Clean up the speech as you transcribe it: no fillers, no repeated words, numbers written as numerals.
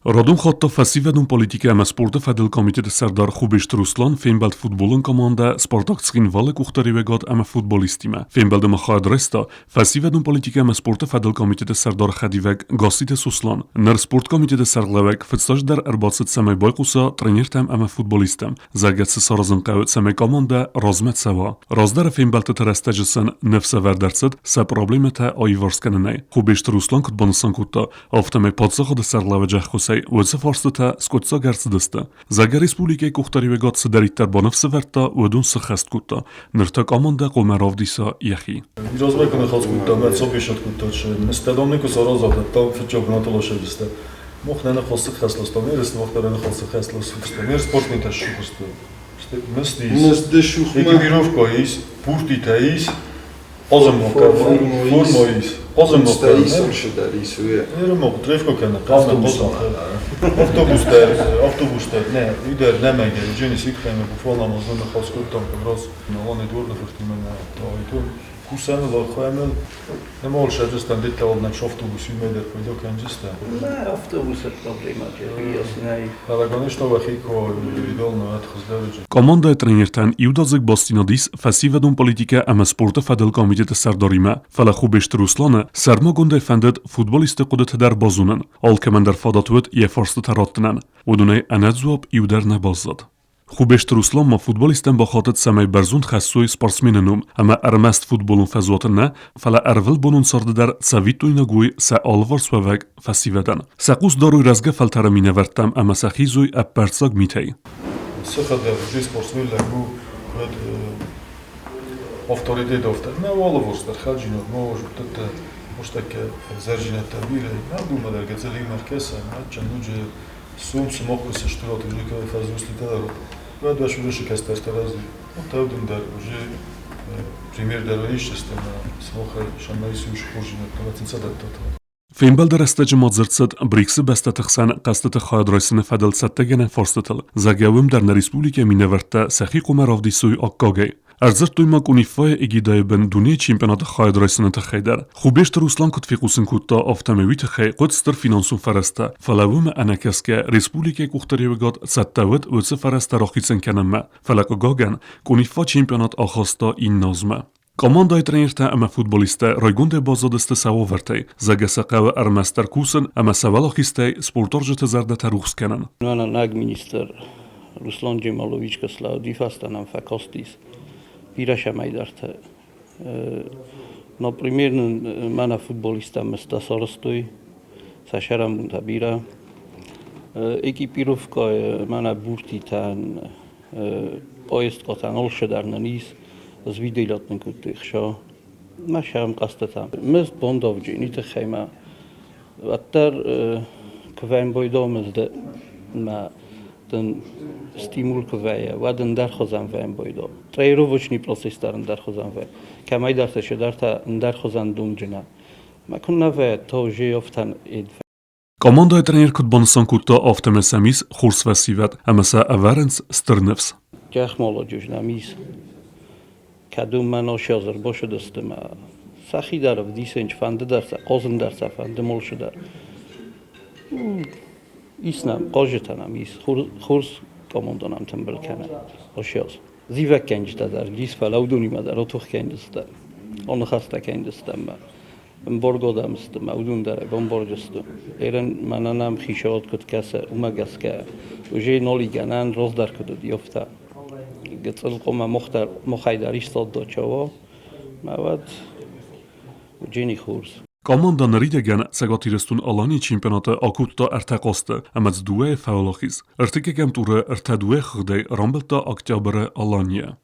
Радон хатт та фӕсивӕдон политикӕ ӕмӕ спорты фӕдыл комитеты сӕрдар Хубежты Руслан фембӕлд футболон командӕ «Спартак» Цхинвалы къухдариуӕгад ӕмӕ футболисттимӕ. Фембӕлды ма хайад райста фӕсивӕдон политикӕ ӕмӕ спорты фӕдыл комитеты сӕрдар хӕдивӕг Гасситы Суслан. Ныр спорткомитеты сӕргълӕууӕг фыццаджыдӕр ӕрбацыд, цӕмӕй байхъуса тренертӕм ӕмӕ футболисттӕм, зӕгъгӕ, цы саразын хъӕуы, цӕмӕй командӕ размӕ цӕуа. Раздӕры фембӕлдтыты рӕстӕджы сын ныфс ӕвӕрд ӕрцыд сӕ проблемӕтӕ аиварс кӕнынӕй. Хубежты Руслан куыд банысан кодта, Афтӕмӕй паддзахады сӕргълӕууӕджы ӕххуысӕй уыцы фарстытӕ скъуыддзаг ӕрцыдысты. Зӕгъгӕ, республикӕйы къухдариуӕгад цыдӕриддӕр баныфсӕвӕрдта, уыдон сыххӕст кодта. Ныр та командӕ хъуамӕ равдиса йӕхи. Размӕ куы ныхас кодта, мӕ цописат кодта, стӕдон куы саразат, та фыццаг бынатыл асӕдысты. Мах нӕ ныхас сыххӕст ластам, ерыс мах дӕр ныхас сыххӕст ластам. Ер спортсментӕ ссухысты. Мызд ис, экипировка ис, пуртитӕ ис, Форма ис. Автобустӕ, не, уый нӕ мӕгӕ, Дженис Икхайме буквально ныхас кодтам как раз Аланы Дворны фыртимӕ та кусӕныл архайӕм. Nem olsajztam ditte автобус ümmel пайда кӕнджыстӕ. Автобусы проблематӕ уыйас нӕй. Командӕйы тренертӕн иудадзыг бастдзинад ис фӕсивӕдон политикӕ ӕмӕ спорты фӕдыл комитеты сӕрдаримӕ, фӕлӕ Хубежты Русланы сӕрмагондӕй фӕндыд футболистты хъуыдыты дӕр базонын. Алкӕмӕн дӕр фадат уыд йӕ фарстытӕ раттынӕн. Уыдонӕй ӕнӕдзуапп иу дӕр нӕ баззад. Хубежты Руслан ма футболисттӕн бахатыд, цӕмӕй бӕрзонд хӕссой спортсмены ном ӕмӕ ӕрмӕст футболон фӕзуаты нӕ, фӕлӕ ӕрвылбонон царды дӕр цӕвиттойнаг уой сӕ алыварсуӕвӕг фӕсивӕдӕн. Сӕ хъус дарой рӕзгӕ фӕлтӕры минӕвӕрттӕм ӕмӕ сӕ хизой ӕппӕрццаг митӕй. Сыхӕдӕг уже спортсмен лӕг у, куыд авторитет афтӕ. Нӕ алыварс дӕр хӕджинаг, ма уазуттӕ, мустӕккӕ зӕрджинӕдтӕ бирӕ. Нӕ думӕ дӕр гӕдзӕлимӕ ркӕсӕм, адджын ноджы Сум сымах сыстырат уже фӕзуслитӕ дӕр. Уӕд уӕ уже кӕстӕртӕ рази. Тӕвдын дӕр уже пример дӕр исчестӕ сымахӕй сӕмӕй сус хорзинӕдтӕ ӕмӕ цӕдӕттӕ. Фембӕлды рӕстӕджы ма дзырд цыд БРИКС-ы бӕстӕты хсӕн хъӕзтыты хайад райсыны фӕдыл цӕттӕгӕнӕн фарстытыл. Зӕгъгӕ, уым дӕр нӕ республикӕйы минӕвӕрттӕ сӕхи хъуамӕ равдисой аккагӕй. Ӕрдзырдтой ма Къуниффайы эгидӕйы бын дунейы чемпионаты хайад райсыны тыххӕй дӕр. Хубежты Руслан куыд фехъусын кодта, афтӕмӕй уый тыххӕй хъуыд стыр финансон фӕрӕзтӕ, фӕлӕ уымӕ ӕнӕкӕсгӕ республикӕйы къухдариуӕгад цӕттӕ уыд уыцы фӕрӕзтӕ рахицӕн кӕнынмӕ, фӕлӕ хъыгагӕн, Къуниффа чемпионат ахаста иннӕ азмӕ. Командӕйы тренертӕ ӕмӕ футболисттӕ райгондӕй баззадысты сӕ уавӕртӕй, зӕгъгӕ сӕ хъӕуы ӕрмӕстдӕр кусын ӕмӕ сӕ уӕлахизтӕй спортуарзджыты зӕрдӕтӕ рухс кӕнын. Наг министр Руслан Джемалович Каслауди фӕстӕ фӕкастис бирӕ сӕмӕйдӕртӕ. Например, мӕнӕ футболисттӕ мӕстӕ сарӕзтой, сӕ сӕрӕнбонтӕ бирӕ. Экипировкӕ мӕнӕ буртитӕн поездкъотӕн алцыдӕр нын ис, звидейлат нын кодтой хсӕв. Мӕ сӕм хъӕстытӕ. Мызд бондавджын, уый тыххӕй ма уӕддӕр куы вӕййын мызды мӕ дын стимул куы вӕййы, уӕд ӕндӕр хуызӕн вӕййын бойдо. Тренировочный процесс дӕр ӕндӕр хуызӕн вӕййы. Кӕмӕйдӕрты чидӕртӕ ӕндӕр хуызӕн думджына. Мӕ куыннӕ вӕййы, то уже ёфтӕн эд. Командӕйы тренер куыд банысан кодта, афтӕмӕй сӕм ис хорз фӕсивӕд ӕмӕ сӕ ӕвӕрынц стыр ныфс. Технологи нӕм ис. Кӕд уым мӕ носязыр босыдысты мӕ сӕхи дӕр ӕвдисӕн фӕнды дӕр сӕ хъозын дӕр сӕ фӕнды молсы дӕр. Ис нӕм, хъазджытӕ нӕм ис, хорз командӕ нӕм тымбыл кӕны осяз. Зивӕггӕнджытӕ дӕр ис, фӕлӕ уыдонимӕ дӕр отох кӕндзыстӕм, аныхӕстӕ кӕндзыстӕм мӕ. Ӕмборгодӕм сты мӕ уыдон дӕр ӕмборг сты. Ерын мӕнӕ нӕм хицауад куыд кӕсы, уымӕ гӕсгӕ уже ноли гӕнӕн раздӕр куыд уыди, афтӕ. Гыццыл хъуамӕ мохӕй дӕр истаддочӕуа, мӕ уӕд уыджени хорз. Командӕ ныридӕгӕн Цӕгат Ирыстон-Аланийы чемпионаты акодта ӕртӕ хъазты ӕмӕ дзы дыууӕйы фӕуӕлахиз. Ӕртыккӕгӕм туры ӕртӕ дыууӕ хыгъдӕй рамбылдта октябры Алания.